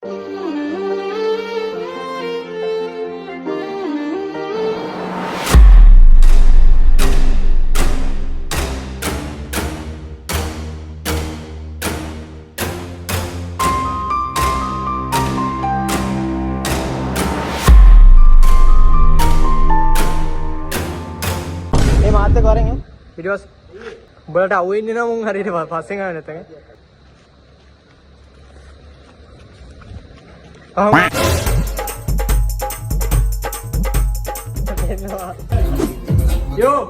මේ මාත් එක්ක වරෙන් ඈ. ඊට පස්සේ උඹලට අවු වෙන්නේ නම් උන් හරියට පස්සෙන් ආවේ නැත්නම් ඈ. අහම යෝ,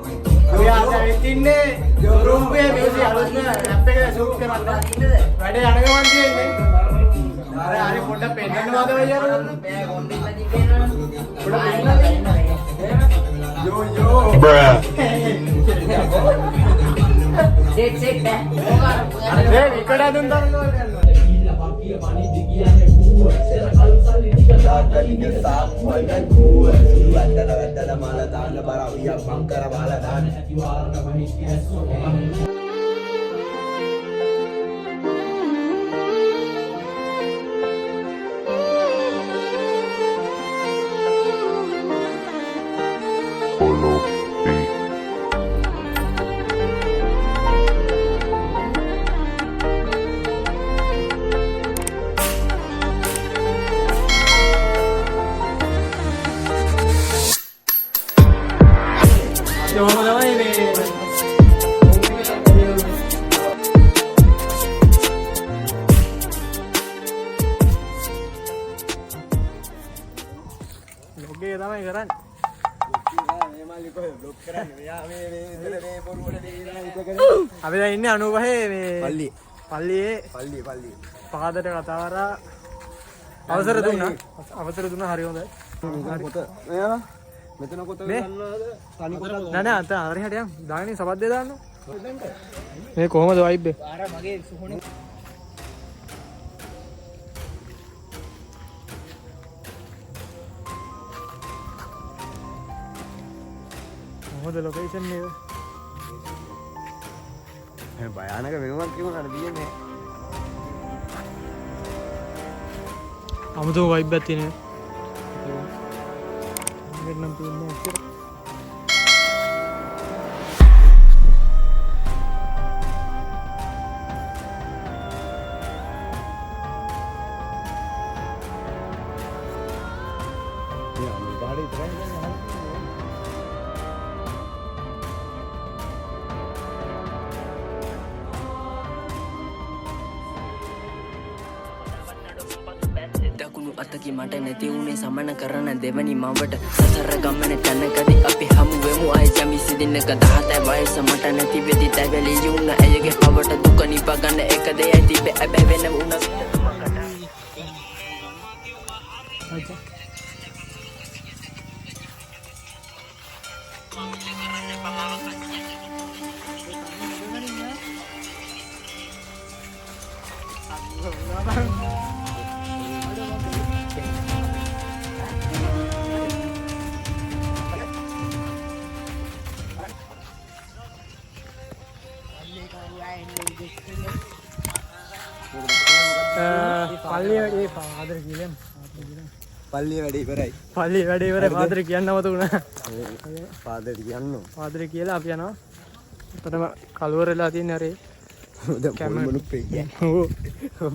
අපි ආද ඇවිත් ඉන්නේ රූපේ මියුසික් අලුත්ම ඇප් එක ෂූට් කරන්න. වැඩේ යන ගමන් තියෙන්නේ. අර හරි පොඩ්ඩක් පෙන්නන්න වාද වෙයි අර. පොඩ්ඩක් පෙන්නන්න. යෝ යෝ. Bruh. මේ විකට දුන් තරන්න. Follow me. ඔහොම තමයි මේ බ්ලොග් එක තමයි කරන්නේ. මේ මල්ලි කොහෙ බ්ලොග් කරන්නේ? මෙයා මේ මේ ඉතල මේ බොරුවට මේ ඉතල. අපි දැන් ඉන්නේ 95 මේ පල්ලියේ. පල්ලියේ. පල්ලියේ පල්ලියේ. පහදට කතා කරා, අවසර දුන්නා. අවසර දුන්නා, හරි හොඳයි. පොත මෙයා මෙතන කොත මේ? ගන්නවද? තනි කොතක්. නෑ නෑ, අත හරි හරි යන් දාගෙන සබත් දෙක දාන්න. මේ කොහමද වයිබ් එක? අර මගේ සුහුණේ. කොහොමද ලොකේෂන් එක? මේ භයානක වෙනුමක් කියුණාට තියෙන්නේ. අමුතුම වයිබ් එකක් තියෙනවා. මේක නම් තියෙන්නේ ඇත්තට. මේ අනිවාර්ය විතරයි දැන් අහන්න තියෙන්නේ. දකුණු අතකි මට නැති වුණේ සමන කරන දෙවනි මවට. සසර ගමන තැනකදී අපි හමු වෙමු අය යමි සිදින්නක. 17 වයස මට නැති වෙදි තැවැලි වුණ ඇයගේ පවට දුක නිපා ගන්න එක දෙයයි තිබේ ඇබැ වෙන වුණ. අච්චා. පල්ලිය වැඩේ ෆාදර් කියලා. පල්ලිය වැඩ ඉවරයි. පල්ලිය වැඩේ ඉවරයි, ෆාදර් කියන්න අමතක වුණා. ෆාදර් කියන්න ඕන. ෆාදර් කියලා අපි යනවා. එතනම කළුවර වෙලා තියෙන අර ඒ දැන් පොල්මනුත් පෙයි. ඔව්.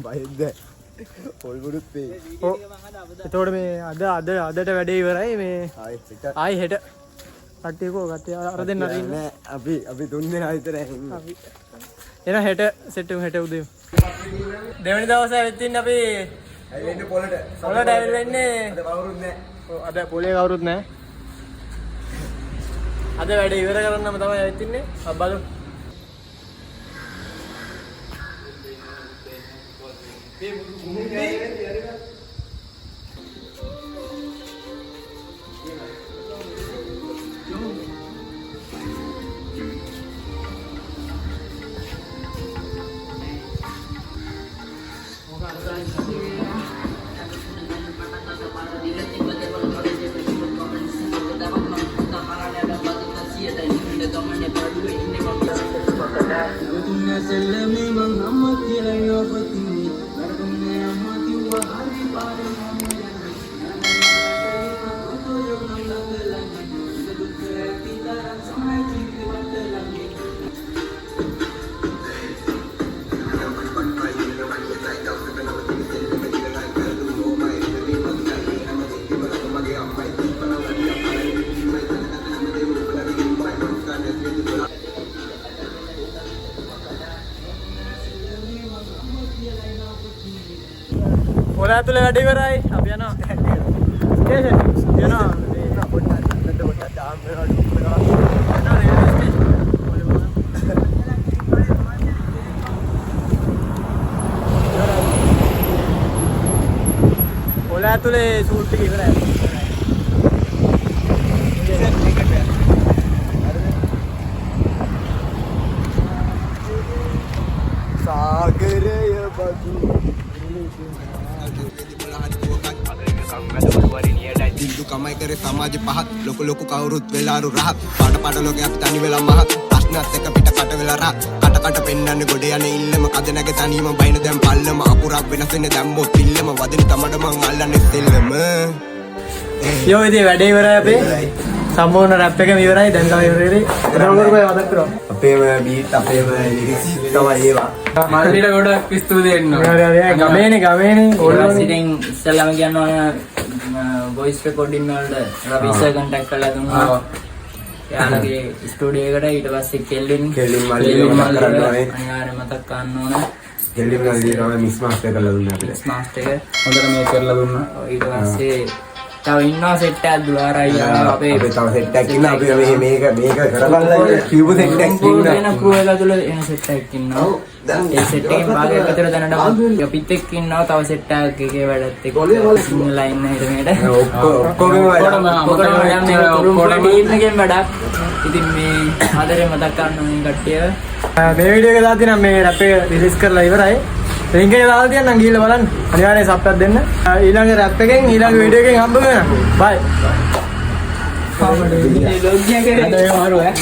බයෙද්ද පොල්මනුත් පෙයි. ඔව්. එතකොට මේ අද අද අදට වැඩේ ඉවරයි මේ. ආයෙත් හෙට. ආයි හෙට. කට්ටිය කෝ? කට්ටිය අර දෙන්න අර ඉන්න. නෑ, අපි අපි තුන් දෙනා විතරයි ඉන්නේ. අපි එහෙනම් හෙට සෙට් වෙමු, හෙට උදේ. දෙවෙනි දවසේ ඇවිත් ඉන්නේ අපි. ඇවිල්ලා ඉන්නේ පොළට. පොළට ඇවිල්ලා ඉන්නේ. අද කවුරුත් නෑ. ඔව්, අද පොලේ කවුරුත් නැහැ. අද වැඩ ඉවර කරන්නම තමයි ඇවිත් ඉන්නේ. අපි බලමු. පොළ ඇතුලේ වැඩ ඉවරයි. අපි යනවා. ස්ටේෂන් යනවා. පොඩ්ඩක් පොඩ්ඩක් ජාම් වෙනවා ඩුක් වෙනවා. යනවා රේල්වේ ස්ටේෂන්. පොළ ඇතුලේ සූට් එක ඉවරයි. සාගරය බදු හින්දු කමයි කරේ සමාජ පහත් ලොකු ලොකු කවුරුත් වෙලාරු රහත් පාට පාට ලෝකේ අපි තනි වෙලා මහත් ප්‍රශ්නත් එක පිට කට වෙලා රහත් කට කට පෙන්නන්නේ ගොඩ යන ඉල්ලම කද නැගේ තනියම බයින දැන් පල්ලම අකුරක් වෙනස් වෙන්නේ දැම්මොත් පිල්ලම වදින තමඩ මං අල්ලන්නේ සෙල්ලම. යෝ ඉතින් වැඩේ ඉවරයි අපේ. සම්පූර්ණ රැප් එකම ඉවරයි. දැන් තමයි ඉවර වෙන්නේ. රවුමර බය මතක් කරා. අපේම බීට් අපේම ලිරික්ස් තමයි ඒවා. මල්ලිට ගොඩක් ස්තුති වෙන්න ඕන. හරි හරි ගමේනේ ගමේනේ. ඊට පස්සේ ඉතින් ඉස්සෙල්ලාම කියන්න ඕන වොයිස් රෙකෝඩින් වලට රවි සර් කන්ටැක්ට් කරලා දුන්නා. එයාලගේ ස්ටුඩියෝ එකට. ඊට පස්සේ කෙල්වින් කෙල්වින් මල්ලිව මතක් කරන්න ඕනේ. අනිවාර්යයෙන් මතක් කරන්න ඕන. කෙල්ලිම නල්ලි තමයි මිස් මාස්ටර් කරලා දුන්නේ අපිට. මාස්ටර් එක. හොඳට මේ කරලා දුන්නා. ඔව්, ඊට පස්සේ තව ඉන්නවා සෙට් එකක් දුලාර අයියා අපේ අපේ තව සෙට් එකක් ඉන්නවා. අපි මේ මේක මේක කරබල්ලා කියලා කියපු සෙට් එකක් ඉන්නවා. වෙන ක්‍රූ එක ඇතුළේ එන සෙට් එකක් ඉන්නවා. ඒ සෙට් එකෙන් භාගයක් විතර දැනට අපිත් එක්ක ඉන්නවා. තව සෙට් එකක් එකේ වැඩත් එක්ක සිංහලා ඉන්න හිට මෙහෙට. ඔක්කොම ඔක්කොම වැඩ. ඔක්කොටම වැඩක් මේ ඔක්කොටම ටීම් එකෙන් වැඩක්. ඉතින් මේ ආදරේ මතක් කරන්න ඕනේ කට්ටිය. මේ වීඩියෝ එක දාලා තියෙනවා. මේ රැප් එක රිලීස් කරලා ඉවරයි. ලින්ක් එක දාලා තියන්නම් ගිහිල්ලා බලන්න. අනිවාර්යෙන් සබ් එකක් දෙන්න. ඊළඟ රැප් එකෙන් ඊළඟ වීඩියෝ එකෙන් හම්බ වෙනවා. බයි. ලොග් එක. අද මේ මාරු ඈ.